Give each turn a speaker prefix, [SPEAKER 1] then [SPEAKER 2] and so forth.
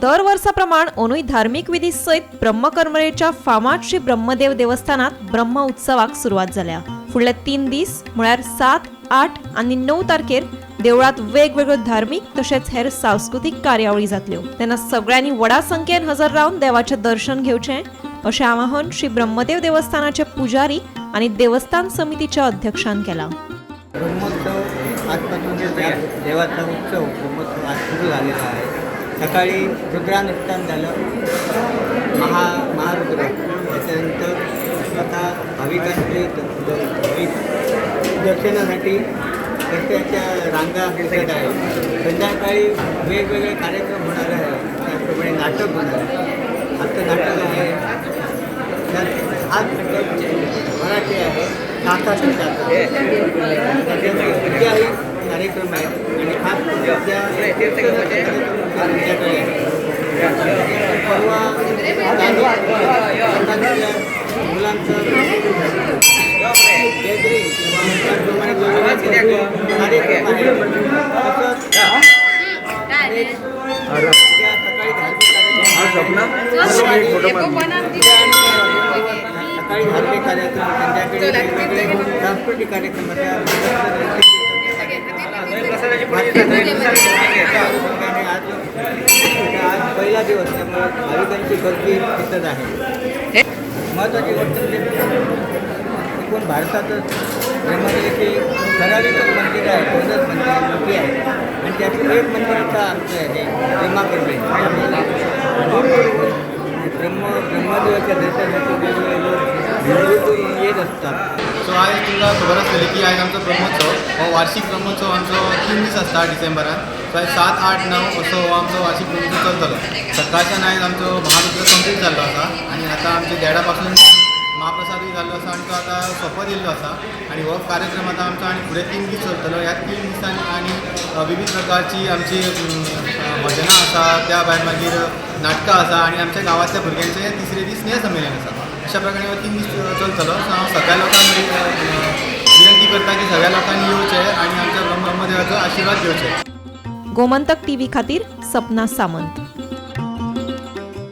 [SPEAKER 1] दर वर्सा प्रमाण अंदूय धार्मीक विधी सयत ब्रह्मकरमरेच्या फामाद श्री ब्रह्मदेव देवस्थानात ब्रह्म उत्सवाक सुरवात जाल्या. फुडले 3 दीस म्हळ्यार 7, 8 आनी 9 तारखेर देवळात वेगवेगळ्यो धार्मीक तशेंच हेर सांस्कृतीक कार्यावळी जातल्यो. तेन्ना सगळ्यांनी व्हडा संख्येन हजर रावन देवाचें दर्शन घेवचें अशें आवाहन श्री ब्रह्मदेव देवस्थानाचे पुजारी आनी देवस्थान समितीच्या अध्यक्षान केलां.
[SPEAKER 2] ब्रह्मोत्सव आजपासून देवाचा उत्सव ब्रह्मोत्सव आज सुरू झालेला आहे. सकाळी रुद्रानुष्ठान झालं, महारुद्र. त्याच्यानंतर आता भाविकांचे भाविक दर्शनासाठी रस्त्याच्या रांगा दिसत आहे. संध्याकाळी वेगवेगळे कार्यक्रम होणार आहे. त्याचप्रमाणे नाटक होणार आहे. आजचं नाटक आहे, त्यात आज नाटक मराठी आहे, नाचा. त्याच्यानंतर उद्याही कार्यक्रम आहेत आणि खास उद्या संध्याकाळी आहे. परवा मुलांचं गॅदरिंग किंवा त्याचप्रमाणे कार्यक्रम आहे. तसंच उद्या सकाळी धार्मिक कार्यक्रम, सकाळी धार्मिक कार्यक्रम, संध्याकाळी वेगवेगळे सांस्कृतिक कार्यक्रम. आज आज पहिला दिवस, त्यामुळे भाविकांची गर्दी दिसत आहे. महत्त्वाची गोष्ट म्हणजे एकूण भारतातच ब्रह्मदेवाचे ठराविकच मंदिर आहे, 2च मंदिर मोठी आहे आणि त्यातलं एक मंदिर आता आमचं आहे ब्रह्माकर्मे. ब्रह्मदेवाच्या दर्शनासाठी वेगवेगळे लोक दूर दूरून येत असतात.
[SPEAKER 3] सो आयज तुमकां खबर आसतली की आयज आमचो ब्रह्मोत्सव हो वार्षीक ब्रह्मोत्सव आमचो 3 दीस आसता डिसेंबरान. सो आयज 7, 8, 9 असो हो आमचो वार्षीक ब्रह्मोत्सव चलतलो. सकाळच्यान आयज आमचो महारुद्र कंप्लीट जाल्लो आसा आनी आतां आमचे देडा पासून महाप्रसादूय जाल्लो आसा आनी तो आतां सोंपत येयल्लो आसा. आनी हो कार्यक्रम आतां आमचो आनी फुडें 3 दीस चलतलो. ह्या 3 दिसांनी आनी विविध प्रकारची आमची भजनां आसा, त्या भायर मागीर नाटकां आसा आनी आमच्या गांवांतल्या भुरग्यांचें तिसरे दीस स्नेह संमेलन आसा. अशा प्रकारे हो 3 दीस चलतलो. सो हांव सगळ्या लोकांक विनंती करता की सगळ्या लोकांनी येवचें आनी आमच्या ब्रह्मदेवाचो आशिर्वाद घेवचे.
[SPEAKER 1] गोमंतक टीव्ही खातीर सपना सामंत.